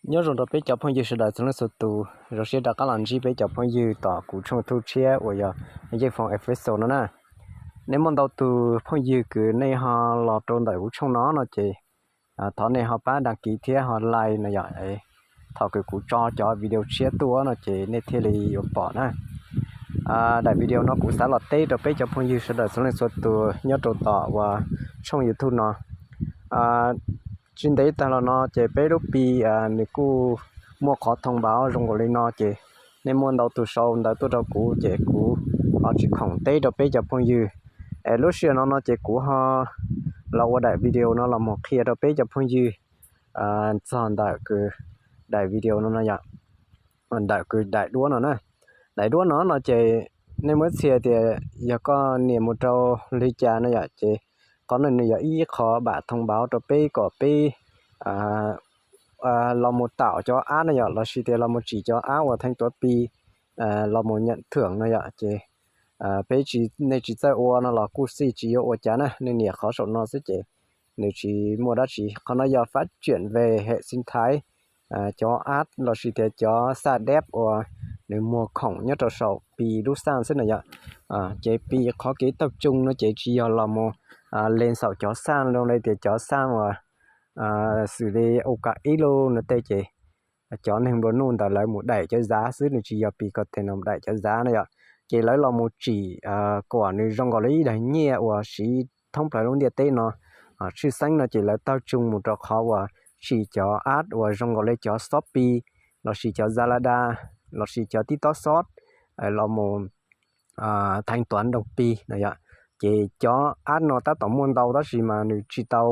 Nyob zoo rau peb cov phooj ywg sawv daws txhua leej txhua tus, zoo siab rov qab los ntsib peb cov phooj ywg tom kuv tshooj YouTube tshiab uas yog Yeej Foom Official no na. Nej muaj ntau tus phooj ywg kws nej ho los rau ntawm kuv tshooj no no ces thov nej ho pab đăng ký thiab ho like no yom. Thaum kws kuv tso cov video tshiab tuaj no ces nej thiaj li yuav pom na. Daim video no kuv xav los teb rau peb cov phooj ywg sawv daws txhua leej txhua tus nyob rau tom uas tshooj YouTube no. Tsis ntev tag los no ces peb lub Pi nws kuj muaj qhov thông báo zoo nkaus li no ces nej muaj ntau tus sau ntawv tuaj rau kuv ces kuv ho tsis khoom teb rau peb cov phooj ywg. Es lub sij hawm no no ces kuv ho los ua daim video no los mus qhia rau peb cov phooj ywg txog ntawm kws daim video no no yom, ntawm kws daim duab no na. Daim duab no no ces nej muab txhia tias yog koj nias mus rau li cas no yom ces qhov no nws yog ib qho bản thông báo rau peb kom peb los mus tạo cov app no yom, lossis tias los mus tsim cov app uas thanh toán Pi los mus nhận thưởng no yom ces peb tsis, nej tsis txawj ua no los kuj xij tsis yuav ua cas na, nej nias qhov saum no xwb ces nws tsis muaj dab tsi. Qhov no yog phát triển về hệ sinh thái cov app lossis tias cov xaj deb uas nws muag khoom nyob rau saum Pi lub xaj xwb na yom. Ces Pi qhov kev tập trung no ces tsis yog los mus lees xaum cov xaj zoo li tias cov xaj uas xws li Uber Eats no tej ces cov neeg nplua nuj ntawd lawv mus daim cov giá xwb, nws tsis yog Pi Content no mus daim cov giá na yom. Ces lawv los mus tsim kom nws zoo nkaus li ib daim nyiaj uas siv thoob plaws lub ntiaj teb no. Tshwj xeeb no ces lawv tập trung mus rau qhov uas tsim cov app uas zoo nkaus li cov Shopee lossis cov Lazada lossis cov TikTok Shop los mus thanh toán đồng Pi no yom. Ces cov app no tab tom muaj ntau tab sis mas nws tsis tau,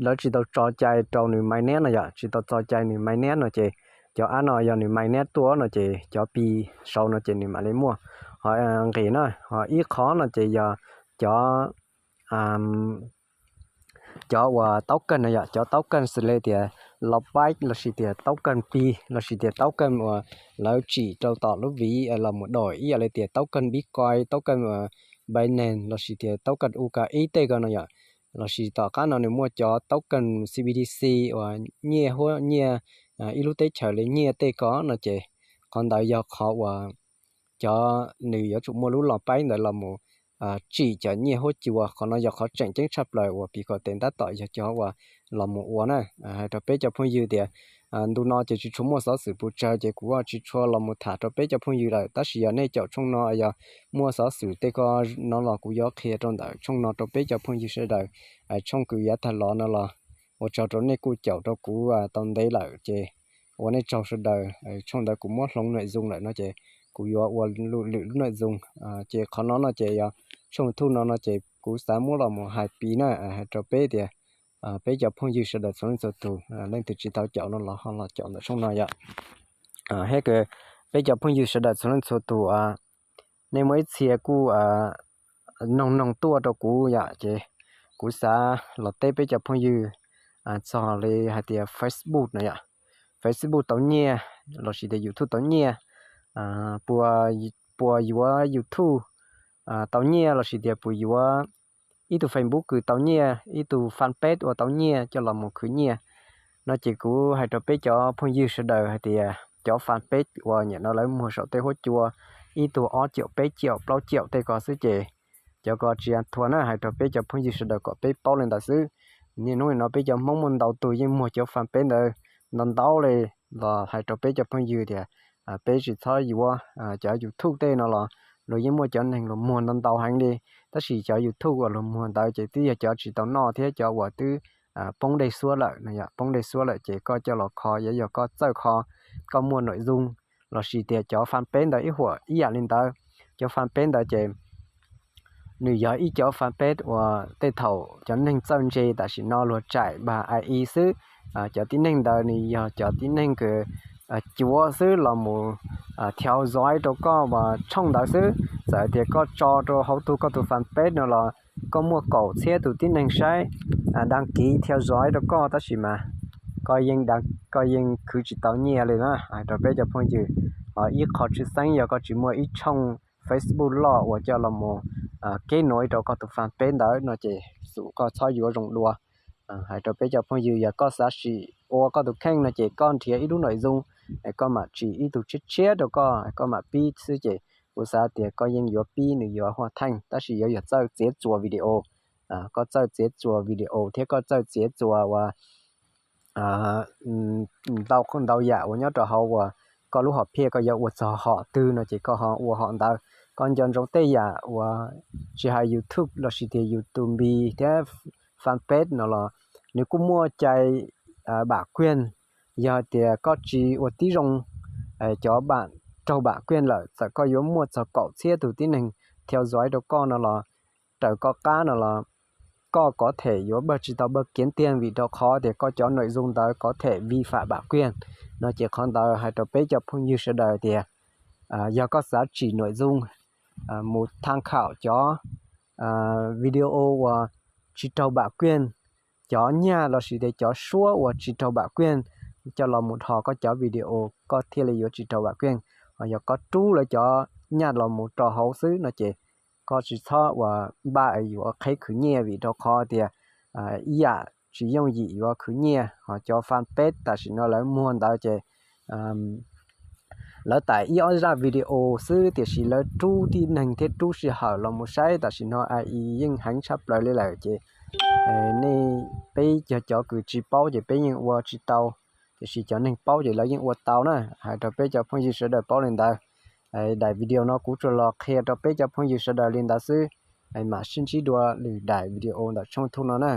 lawv tsis tau tso cai rau nws mainnet no yom, tsis tau tso cai nws mainnet no ces cov app no yog nws mainnet tuaj no ces cov Pi sau no ces nws mam li muaj. Ho nqis na, ho ib qhov no ces yog cov cov uas token no yom, cov token xws li tias Loppax lossis tias token Pi lossis tias token uas lawv tsim rau tom lub viv los mus đổi ib yam li tias token Bitcoin, token Binance lossis tias token Uber Eats tej ko no yom. Lossis tom qab no nws muaj cov token C B D C uas nyiaj huab nyiaj ib lub teb chaws li nyiaj tej ko no ces qhov ntawd yog qhov uas cov nws yuav tsum muaj lub Loppax ntawd los mus tsim cov nyiaj huab cua. Qhov no yog qhov tseem ceeb tshaj plaws uas Pi Content tab tom yog cov uas los mus ua na. Hais rau peb cov phooj ywg tias ntu no ces tsis tshua muaj xov xwm pes tsawg ces kuv tsis tshua los mus tham rau peb cov phooj ywg lawm, tab sis yog nej caum tshooj no yog muaj xov xwm tej ko no los kuv yuav qhia rau ntawm tshooj no rau peb cov phooj ywg sawv daws. Tshooj kws yav tag los no los ua tsaug rau nej kuj caum rau kuv tau ntev lawm ces ua nej tsaug sawv daws. Tshooj ntawd kuv muab hloov nội dung lawm no ces kuv yuav ua lwm lub nội dung. Ces qhov no no ces yog tshooj YouTube no no ces kuv xav muab los mus hais Pi na, hais rau peb tias peb cov phooj ywg sawv daws txhua leej txhua tus, leej twg tsis tau caum no los ho los caum ntawm tshooj no yom. Thiab kws peb cov phooj ywg sawv daws txhua leej txhua tus, nej muaj ib txhia kuj noog noog tuaj rau kuv yom, ces kuv xav los teb peb cov phooj ywg txog li hais tias Facebook no yom, Facebook tau nyiaj lossis tias YouTube tau nyiaj, puas yuav YouTube tau nyiaj lossis tias puas yuav ib tug Facebook kws tau nyiaj, ib tug fanpage uas tau nyiaj coj los mus khwv nyiaj no ces kuv hais rau peb cov phooj ywg sawv daws hais tias cov fanpage uas nim no lawv muag saum tej huab cua ib tug ob caum peb caum plaub caum tej ko xwb ces cov ko tsis yog thuam na, hais rau peb cov phooj ywg sawv daws kom peb paub li ntawd xwb. Niaj hnub no peb cov Hmoob muaj ntau tus yeej muag cov fanpage ntawd ntau ntau li, los hais rau peb cov phooj ywg tias peb tsis txhob yuav. Cov YouTube tej no los luag yeej muaj cov neeg luag muag ntau ntau heev li, tab sis cov YouTube uas luag muag ntawd ces twb yog cov tsis tau noj thiab cov uas twb poob dej suab lawm no yom, poob dej suab lawm ces koj coj los kho yuav yog koj txawj kho, koj muaj nội dung lossis tias cov fanpage ntawd ib huam ib yam li ntawd. Cov fanpage ntawd ces nws yog ib cov fanpage uas tej thaum cov neeg txawj ntse tam sim no luag tsaim npam A I xwb. Cov tib neeg ntawd nws yog cov tib neeg kws cuav xwb los mus theo dõi rau koj tshooj ntawd xwb. Txawm tias koj tso rau hauv tug koj tus fanpage no los koj muaj kaum txhiab tus tib neeg saib, đăng ký theo dõi rau koj tab sis mas koj yeej khwv tsis tau nyiaj li na. Hais rau peb cov phooj ywg, ho ib qho tshwj xeeb yog koj tsis muaj ib tshooj Facebook loj uas coj los mus kết nối rau koj tus fanpage ntawd no ces xum koj txhob yuav zoo dua. Hais rau peb cov phooj ywg yog koj xav sim ua koj tus kheej no ces koj nrhiav ib lub nội dung, koj mam tsim ib tug tshiab tshiab rau koj, koj mam pib xwb ces kuv xav tias koj yeej yuav pib nws yuav huaj theej, tab sis yuav yog txawj txiav txuas video. Koj txawj txiav txuas video thiab koj txawj txiav txuas uas ntau ntau yam uas nyob rau hauv uas koj lub hom phiaj koj yuav ua txog hom twg no ces koj ho ua hom ntawd. Koj nco ntsoov tej yam uas tsis hais YouTube lossis tias YouTube thiab fanpage no los nws kuj muaj cai bản quyền. Yog hais tias koj tsis ua tib zoo cov bản, raug bản quyền lawm, txawm koj yuav muaj txog kaum txhiab tus tib neeg theo dõi rau koj no los raws koj qab no los koj có thể yuav bag tsis tau bag kiếm tiền vim rau qhov tias koj cov nội dung ntawd có thể vi phạm bản quyền. No ces qhov ntawd hais rau peb cov phooj ywg sawv daws tias yog koj xav tsim nội dung mus tham khảo cov video uas tsis raug bản quyền, cov nyaj lossis tias cov suab uas tsis raug bản quyền coj los mus dhos koj cov video koj thiaj li yuav tsis raug bản quyền. Ho yog koj rub lawv cov nyaj los mus rau hauv xwb no ces koj tsis txhob uas npaj yuav qheb khwv nyiaj vim rau qhov tias ib yam tsis yooj yim yuav khwv nyiaj. Ho cov fanpage tam sim no lawv muag ntawd ces lawv tải ib ob zaj video xwb tiam sis lawv rub tib neeg thiab rub sij hawm los mus saib. Tam sim no AI yeej heev tshaj plaws li lawm ces nej, peb yog cov kws tsis paub ces peb yeej ua tsis tau, tiam sis cov neeg paub ces lawv yeej ua tau na. Hais rau peb cov phooj ywg sawv daws paub li ntawd. Daim video no kuv tsuas los qhia rau peb cov phooj ywg sawv daws li ntawd xwb. Mam sib ntsib dua lwm daim video ntawm tshooj YouTube no na.